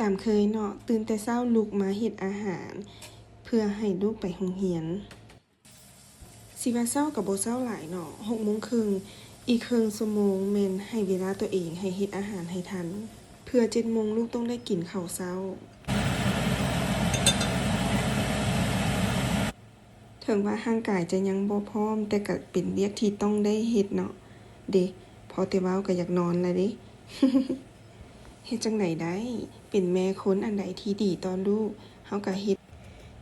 ຕາມເຄີຍເນາະ, ຕື່ນແຕ່ເຊົ້າລຸກມາເຮັດອາຫານ ເພື່ອໃຫ້ລູກໄປໂຮງຮຽນ. ຊິວ່າເຊົ້າກໍບໍ່ເຊົ້າຫຼາຍເນາະ, ຫົກໂມງເຄິ່ງ, ອີກເຄິ່ງຊົ່ວໂມງແມ່ນໃຫ້ເວລາຕົວເອງໃຫ້ເຮັດອາຫານໃຫ້ທັນ ເພື່ອເຈັດໂມງລູກຕ້ອງໄດ້ກິນເຂົ້າເຊົ້າ. ເຖິງວ່າຮ່າງກາຍຈະຍັງບໍ່ພ້ອມ, ແຕ່ກໍເປັນວຽກທີ່ຕ້ອງໄດ້ເຮັດເນາະ. ເດ, ພໍແຕ່ເວົ້າກໍຢາກນອນລະເດ. ເຮັດຈັ່ງໃດໄດ້, ເປັນແມ່ຄົນອັນໃດທີ່ດີຕໍ່ລູກ, ເຮົາກໍເຮັດ.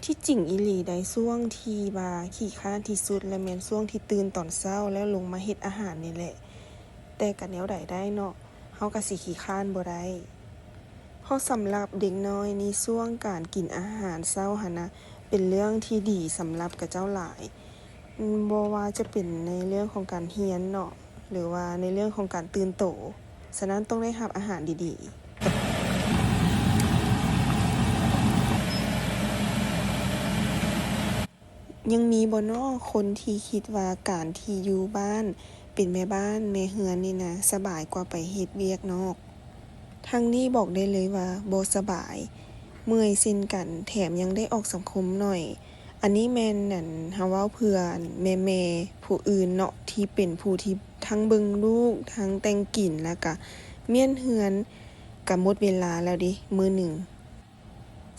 ທີ່ຈິງອີ່ຫຼີໃດ໋, ຊ່ວງທີ່ວ່າຂີ້ຄ້ານທີ່ສຸດ ແລະ ແມ່ນຊ່ວງທີ່ຕື່ນຕອນເຊົ້າ ແລ້ວລົງມາເຮັດອາຫານນີ້ແຫຼະ. ແຕ່ກະແນວໃດໄດ້ເນາະ, ເຮົາກະຊິຂີ້ຄ້ານບໍ່ໄດ້. ເພາະສຳລັບເດັກນ້ອຍນີ້, ຊ່ວງການກິນອາຫານເຊົ້າຫັ້ນນະ ເປັນເລື່ອງທີ່ດີສຳລັບຂະເຈົ້າຫຼາຍ, ບໍ່ວ່າຈະເປັນໃນເລື່ອງຂອງການຮຽນເນາະ ຫຼືວ່າໃນເລື່ອງຂອງການຕື່ນໂຕ. ສະນັ້ນຕ້ອງໄດ້ຮັບອາຫານດີໆ. ຍັງມີບໍ່ນໍ ຄົນທີ່ຄິດວ່າການທີ່ຢູ່ບ້ານເປັນແມ່ບ້ານແມ່ເຮືອນນີ້ນະ ສະບາຍກວ່າໄປເຮັດວຽກນອກ? ທາງນີ້ບອກໄດ້ເລີຍວ່າບໍ່ສະບາຍ, ເມື່ອຍເຊັ່ນກັນ, ແຖມຍັງໄດ້ອອກສັງຄົມໜ້ອຍ. ອັນນີ້ແມ່ນ ອັນ ເຮົາເວົ້າເພື່ອ ອັນ ແມ່ໆຜູ້ອື່ນເນາະ ທີ່ເປັນຜູ້ທີ່ທັງເບິ່ງລູກ, ທັງແຕ່ງກິນ ແລ້ວກະມ້ຽນເຮືອນ, ກະໝົດເວລາແລ້ວເດ ມື້ໜຶ່ງ.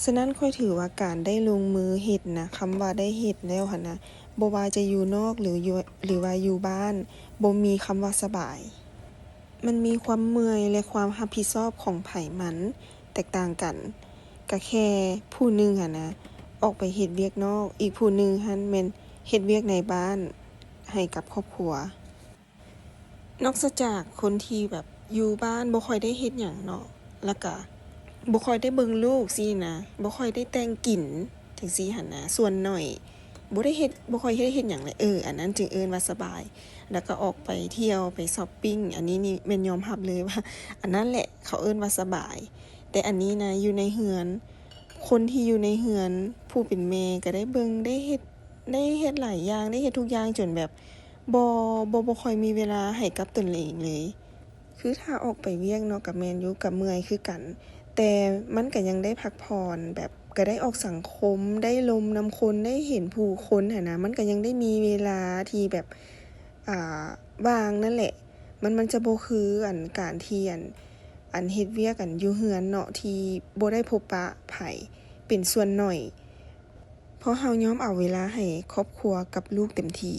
ສະນັ້ນຂ້ອຍຖືວ່າການໄດ້ລົງມືເຮັດນະ, ຄຳວ່າໄດ້ເຮັດແລ້ວຫັ້ນນະ, ບໍ່ວ່າຈະຢູ່ນອກ ຫຼື ຢູ່ ຫຼືວ່າຢູ່ບ້ານ, ບໍ່ມີຄຳວ່າສະບາຍ. ມັນມີຄວາມເມື່ອຍ ແລະ ຄວາມຮັບຜິດຊອບຂອງໃຜມັນແຕກຕ່າງກັນ. ກະແຄ່ຜູ້ໜຶ່ງຫັ້ນນະ ອອກໄປເຮັດວຽກນອກ, ອີກຜູ້ໜຶ່ງຫັ້ນແມ່ນເຮັດວຽກໃນບ້ານໃຫ້ກັບຄອບຄົວ. ນອກເສຍຈາກຄົນທີ່ແບບຢູ່ບ້ານບໍ່ຄ່ອຍໄດ້ເຮັດຫຍັງເນາະ, ແລ້ວກະບໍ່ຄ່ອຍໄດ້ເບິ່ງລູກຊີ້ນະ, ບໍ່ຄ່ອຍໄດ້ແຕ່ງກິນຈັ່ງຊີ້ຫັ້ນນະ, ສ່ວນໜ້ອຍ ບໍ່ໄດ້ເຮັດ, ບໍ່ຄ່ອຍໄດ້ເຮັດຫຍັງເລີຍ. ເອີ ອັນນັ້ນຈຶ່ງເອີ້ນວ່າສະບາຍ. ແລ້ວກໍອອກໄປທ່ຽວ, ໄປຊັອບປິງ, ອັນນີ້ນີ້ແມ່ນຍອມຮັບເລີຍວ່າ ອັນນັ້ນແຫຼະເຂົາເອີ້ນວ່າສະບາຍ. ແຕ່ອັນນີ້ນະ ຢູ່ໃນເຮືອນ, ຄົນທີ່ຢູ່ໃນເຮືອນ, ຜູ້ເປັນແມ່ກໍໄດ້ເບິ່ງ, ໄດ້ເຮັດ, ໄດ້ເຮັດຫຼາຍຢ່າງ, ໄດ້ເຮັດທຸກຢ່າງ ຈົນແບບບໍ່, ບໍ່, ບໍ່ຄ່ອຍມີເວລາໃຫ້ກັບຕົນເອງເລີຍ. ຄືຖ້າອອກໄປວຽກເນາະ ກໍແມ່ນຢູ່ ກໍເມື່ອຍຄືກັນ, ແຕ່ມັນກໍຍັງໄດ້ພັກຜ່ອນ, ແບບກໍໄດ້ອອກສັງຄົມ, ໄດ້ລົມນຳຄົນ, ໄດ້ເຫັນຜູ້ຄົນຫັ້ນນະ, ມັນກໍຍັງໄດ້ມີເວລາທີ່ແບບ ອ່າ ວ່າງນັ້ນແຫຼະ. ມັນ, ມັນຈະບໍ່ຄື ອັນ ການທີ່ ອັນ ອັນເຮັດວຽກ ອັນ ຢູ່ເຮືອນເນາະ ທີ່ບໍ່ໄດ້ພົບປະໃຜ ເປັນສ່ວນໜ້ອຍ, ເພາະເຮົາຍອມເອົາເວລາໃຫ້ຄອບຄົວກັບລູກເຕັມທີ່.